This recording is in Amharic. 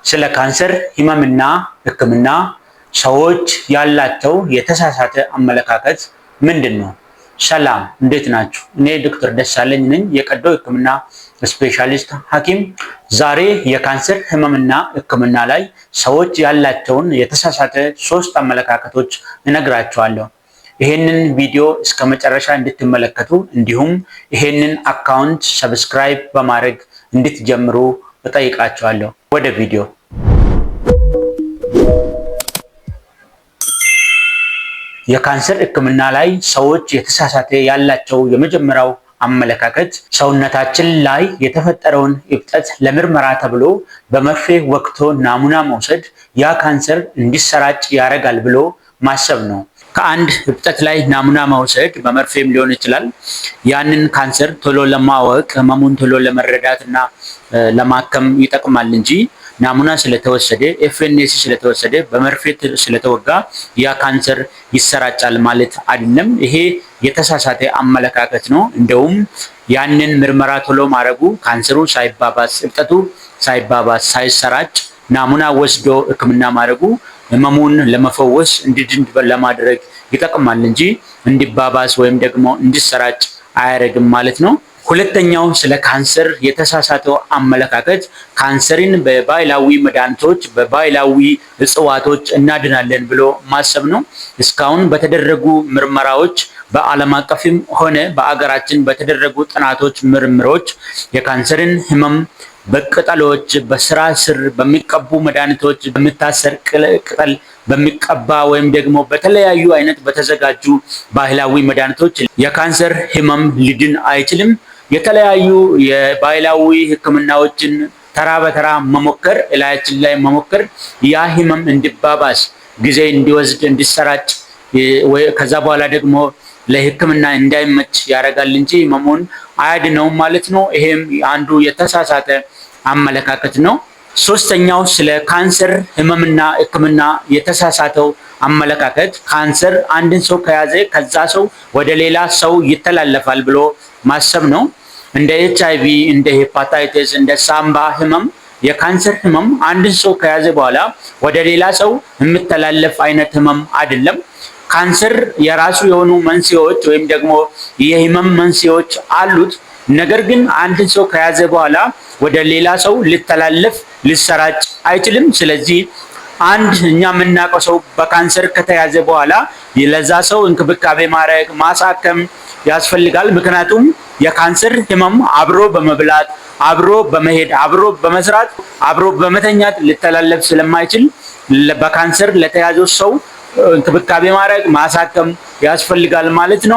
ስለ ካንሰር ህመምና ህክምና ሰዎች ያላቸው የተሳሳተ አመለካከት ምንድን ነው? ሰላም፣ እንዴት ናችሁ? እኔ ዶክተር ደሳለኝ ነኝ፣ የቀዶ ህክምና ስፔሻሊስት ሐኪም። ዛሬ የካንሰር ህመምና ህክምና ላይ ሰዎች ያላቸውን የተሳሳተ ሶስት አመለካከቶች እነግራችኋለሁ። ይሄንን ቪዲዮ እስከ መጨረሻ እንድትመለከቱ እንዲሁም ይሄንን account subscribe በማድረግ እንድትጀምሩ እጠይቃችኋለሁ። ወደ ቪዲዮ። የካንሰር ህክምና ላይ ሰዎች የተሳሳተ ያላቸው የመጀመሪያው አመለካከት ሰውነታችን ላይ የተፈጠረውን እብጠት ለምርመራ ተብሎ በመርፌ ወቅቶ ናሙና መውሰድ ያ ካንሰር እንዲሰራጭ ያደርጋል ብሎ ማሰብ ነው። ከአንድ እብጠት ላይ ናሙና መውሰድ በመርፌም ሊሆን ይችላል። ያንን ካንሰር ቶሎ ለማወቅ፣ ህመሙን ቶሎ ለመረዳት እና ለማከም ይጠቅማል እንጂ ናሙና ስለተወሰደ፣ FNAC ስለተወሰደ፣ በመርፌ ስለተወጋ ያ ካንሰር ይሰራጫል ማለት አይደለም። ይሄ የተሳሳተ አመለካከት ነው። እንደውም ያንን ምርመራ ቶሎ ማድረጉ ካንሰሩ ሳይባባስ፣ እብጠቱ ሳይባባስ፣ ሳይሰራጭ ናሙና ወስዶ ሕክምና ማድረጉ ህመሙን ለመፈወስ፣ እንዲድን ለማድረግ ይጠቅማል እንጂ እንዲባባስ ወይም ደግሞ እንዲሰራጭ አያደርግም ማለት ነው። ሁለተኛው ስለ ካንሰር የተሳሳተው አመለካከት ካንሰርን በባህላዊ መድኃኒቶች፣ በባህላዊ እጽዋቶች እናድናለን ብሎ ማሰብ ነው። እስካሁን በተደረጉ ምርመራዎች፣ በዓለም አቀፍም ሆነ በአገራችን በተደረጉ ጥናቶች፣ ምርምሮች የካንሰርን ህመም በቅጠሎች፣ በስራ ስር በሚቀቡ መድኃኒቶች፣ በሚታሰር ቅጠል በሚቀባ ወይም ደግሞ በተለያዩ አይነት በተዘጋጁ ባህላዊ መድኃኒቶች የካንሰር ህመም ሊድን አይችልም። የተለያዩ የባህላዊ ህክምናዎችን ተራ በተራ መሞከር፣ እላያችን ላይ መሞከር ያ ህመም እንዲባባስ፣ ጊዜ እንዲወስድ፣ እንዲሰራጭ፣ ከዛ በኋላ ደግሞ ለህክምና እንዳይመች ያደርጋል እንጂ ህመሙን አያድነውም ማለት ነው። ይሄም አንዱ የተሳሳተ አመለካከት ነው። ሶስተኛው ስለ ካንሰር ህመምና ህክምና የተሳሳተው አመለካከት ካንሰር አንድን ሰው ከያዘ ከዛ ሰው ወደ ሌላ ሰው ይተላለፋል ብሎ ማሰብ ነው። እንደ ኤችአይቪ፣ እንደ ሄፓታይተስ፣ እንደ ሳምባ ህመም የካንሰር ህመም አንድን ሰው ከያዘ በኋላ ወደ ሌላ ሰው የሚተላለፍ አይነት ህመም አይደለም። ካንሰር የራሱ የሆኑ መንስኤዎች ወይም ደግሞ የህመም መንስኤዎች አሉት። ነገር ግን አንድን ሰው ከያዘ በኋላ ወደ ሌላ ሰው ሊተላለፍ፣ ሊሰራጭ አይችልም። ስለዚህ አንድ እኛ የምናውቀው ሰው በካንሰር ከተያዘ በኋላ ለዛ ሰው እንክብካቤ ማድረግ፣ ማሳከም ያስፈልጋል። ምክንያቱም የካንሰር ህመም አብሮ በመብላት፣ አብሮ በመሄድ፣ አብሮ በመስራት፣ አብሮ በመተኛት ሊተላለፍ ስለማይችል በካንሰር ለተያዘው ሰው እንክብካቤ ማድረግ፣ ማሳከም ያስፈልጋል ማለት ነው።